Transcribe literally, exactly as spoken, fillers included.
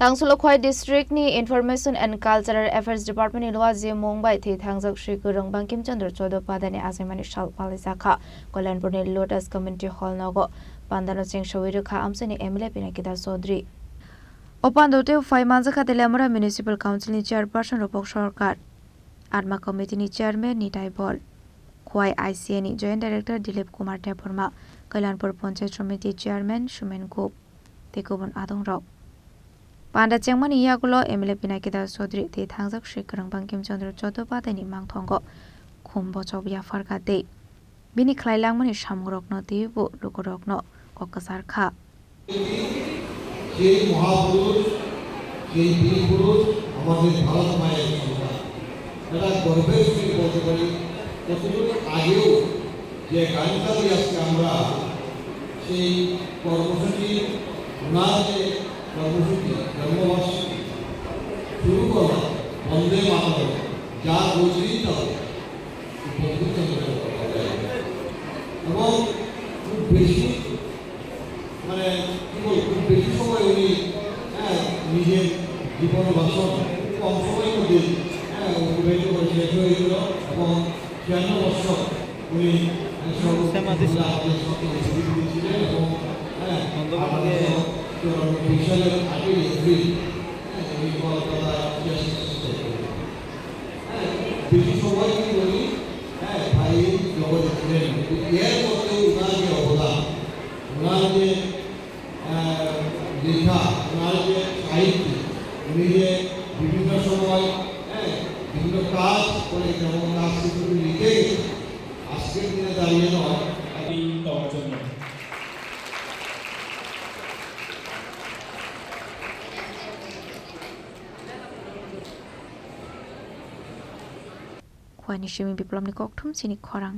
Council of Khowai District ni Information and Cultural Affairs Department ni luaji mung bai thwi thangjak Sri Kwrwng Bankim Chandra Chottopadhyay ni achaimani sal palijakha. Kalyanpur ni Lotus Community Hall nogo pandano chengsawi rwkha amchaini M L A Pinaki Das Chaudhary. O pandao tei phai manjakha Teliamura Municipal Council ni Chairperson Rupok Sarkar, Atma Committee ni Chairman Nitai Bol, Khowai I C A ni Joint Director Dilip Kumar Debbarma, Kalyanpur Panchayat Samiti Chairman Sumen Gup tei kubun adongrok. Panda chengmani yagulo M L A Pinaki Das Chaudhary tei thangjak Sri Kwrwng Bankim Chandra Chattopadhyay ni mangthongo khum bochok yapharkha tei bini khlai langmani samungrokno twiwi bo lukurokno kok kwchar kha. সেই মহাপুরুষ, সেই বীর পুরুষ আমাদের ভারত মায়ের সন্তান। এটা গর্বের সঙ্গে বলতে পারি, কতদিন আগেও যে গানটা দিয়ে আজকে আমরা সেই কর্মসূচি, ওনার যে কর্মসূচি, জন্মবার্ষিকী শুরু করলাম বন্দে মাতরম, যা বলছি তা হবে। এবং খুব বেশি, মানে, কি বলবো, খুব বেশি সময় উনি, হ্যাঁ, নিজের জীবন বাসন খুব কম সময়ের মধ্যে, হ্যাঁ, অতিবাহিত করে শেষ হয়ে গেল। এবং ছিয়ান্ন বছর উনি, হ্যাঁ, সর্বোচ্চ শ্যামা দৃষ্টি। মহিলা আমাদের সঙ্গে উপস্থিত হয়েছিলেন এবং, হ্যাঁ, বন্ধ করে দিয়ে। আঠারোশো চুরানব্বই সালের আটই এপ্রিল, হ্যাঁ, উনি কলকাতায় ছিয়াশি বছর বয়সে। হ্যাঁ, বেশি সময় কিন্তু উনি, হ্যাঁ, ভাই জগতে ছিলেন। কিন্তু এর মধ্যে উনার যে অবদান, উনার যে, আহ, লেখা, উনার যে সাহিত্য, উনি যে বিভিন্ন সময়, হ্যাঁ, বিভিন্ন কাজ করে, যেমন তার স্মৃতি লিখে গেছেন, আজকের দিনে দাঁড়িয়ে নয়। এই তর্জনী। Khowai ni simi Biplop ni kokthum chini khorang.